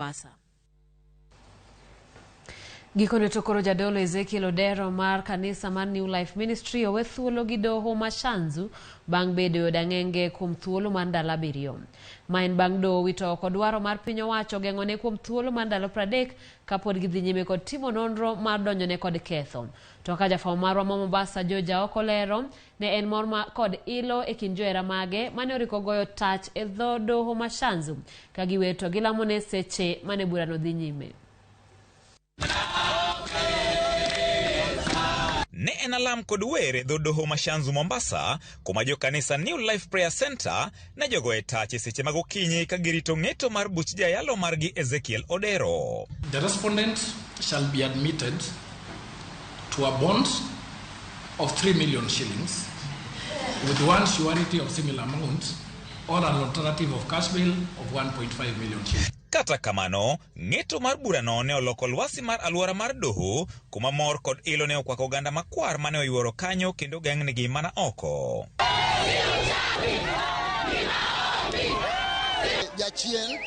Mombasa. Gikone to koro jadolo Ezekiel Odero mar kanisa mar New Life Ministry owe thuolo gi doho ma Shanzu bang' bedo e od ang'enge kuom thuolo mar ndalo 7. Ma en bang' doho wito oko dwaro mar piny owacho geng'one kuom thuolo mar ndalo 30 kapod gidhi nyime kod timo nonro mar donjone kod ketho. To kaka jafwambo marwa ma Mombasa George Aoko lero, ne en mor kod ilo e kind johera mage mane oriko goyo tach e dho doho ma Shanzu ka giwer to gilamone seche mane burano dhi nyime. Ne en alam kod wer e dho doho ma Shanzu Mombasa, kuma jokanisa New Life Prayer Center ne jogoye tach e seche mag okinyi ka girito ng'eto mar buch jayalo margi Ezekiel Odero. The respondent shall be admitted to a bond of 3 million shillings with one surety of similar amount or an alternative of cash bail of 1.5 million shillings. Kata kamano, ng'eto mar burano ne oloko lwasi mar alwora mar doho, kuma mor kod ilo ne okwako oganda makwar mane oyuoro kanyo kendo geng'negi mana oko. Jachien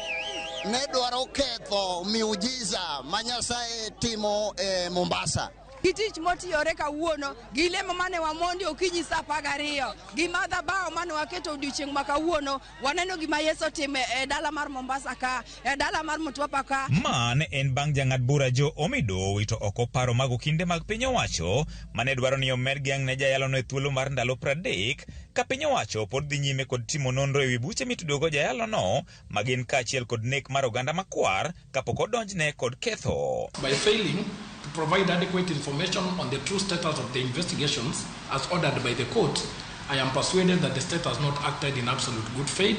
ne dwaro ketho miujiza ma Nyasaye timo e Mombasa. Gi tich motiyore kawuono, gi lemo mane wamondi okinyi saa 12, gi madhabahu mane waketo odiochieng' ma kawuono, waneno gima Yesu otimo e dala mar Mombasa ka, e dala mar Mtwapa ka. Ma ne en bang' jang'ad bura Joe Omido wito oko paro mag okinde mag piny owacho mane dwaro ni omed geng' ne jayalono e thuolo mar ndalo 30 ka piny owacho pod dhi nyime kod timo nonro ewi buche mitudogo jayalono ma gin kaachiel kod nek mar oganda makwar kapok odonjne kod ketho. By failing to provide adequate information on the true status of the investigations as ordered by the court, I am persuaded that the state has not acted in absolute good faith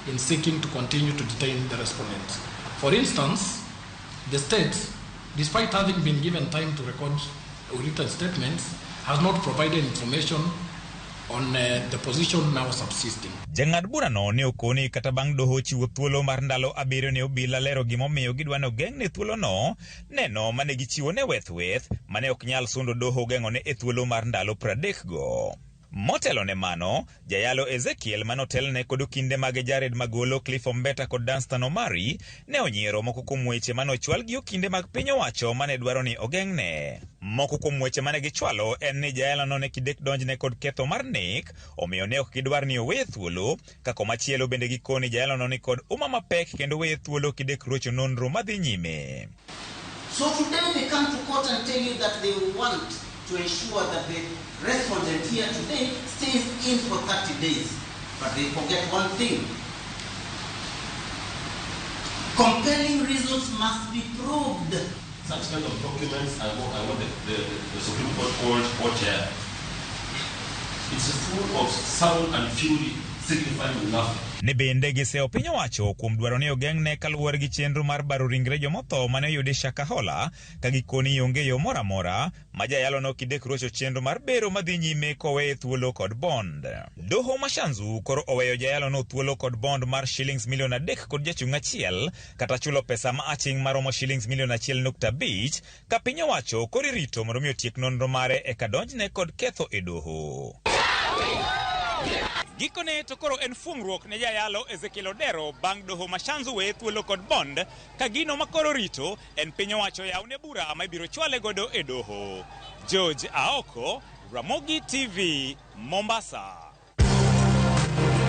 in seeking to continue to detain the respondent. For instance, the state, despite having been given time to record written statements, has not provided information on the position now subsisting. Jang'ad burano ne okoni kata bang' doho chiwo thuolo mar ndalo 7 ne obila lero gimomiyo gidwa ni ogeng'ne thuolono, neno mane gichiwo ne weth weth mane ok nyal sundo doho geng'one e thuolo mar ndalo 30 go. Motelo ne mano, jayalo Ezekiel manotelne kod okinde mage Jared Magolo, Cliff Ombeta kod Danstan Omari ne onyiero moko kuom weche manochwal gi okinde mag piny owacho mane dwaro ni ogeng'ne. Moko kuom weche mane gichwalo en ni jayalono ne kidek donjne kod ketho mar nek, omiyo ne ok gidwar ni oweye thuolo, ka komachielo bende gikoni jayalono ni kod uma mapek kendo weye thuolo kidek rocho nonro madhi nyime. So today they come to court and tell you that they want to ensure that the respondent here today stays in for 30 days. But they forget one thing. Compelling reasons must be proved. Such kind of documents are what the Supreme Court called hot air. It's full of sound and fury signifying nothing. Ne bende giseyo piny owacho kuom dwaro ni ogeng'ne kaluwore gi chenro mar baro ringre jomotho mane oyudi Shakahola ka gikoni onge yo moro amora ma jayalono kidek rocho chenro mar bero madhi nyime koweye thuolo kod bond. Doho ma Shanzu koro oweyo jayalono thuolo kod bond mar shillings milion 3 kod jachung' achiel kata chulo pesa ma aching' maromo shillings milion 1.5 ka piny owacho koro irito mondo mi otiek nonro mare eka donjne kod ketho e doho. Gikone to koro en fungruok ne jayalo Ezekiel Odero bang' doho ma Shanzu weye thuolo kod bond ka gino ma koro rito en piny owacho yawne bura ma ibiro chwale godo e doho. George Aoko, Ramogi TV, Mombasa.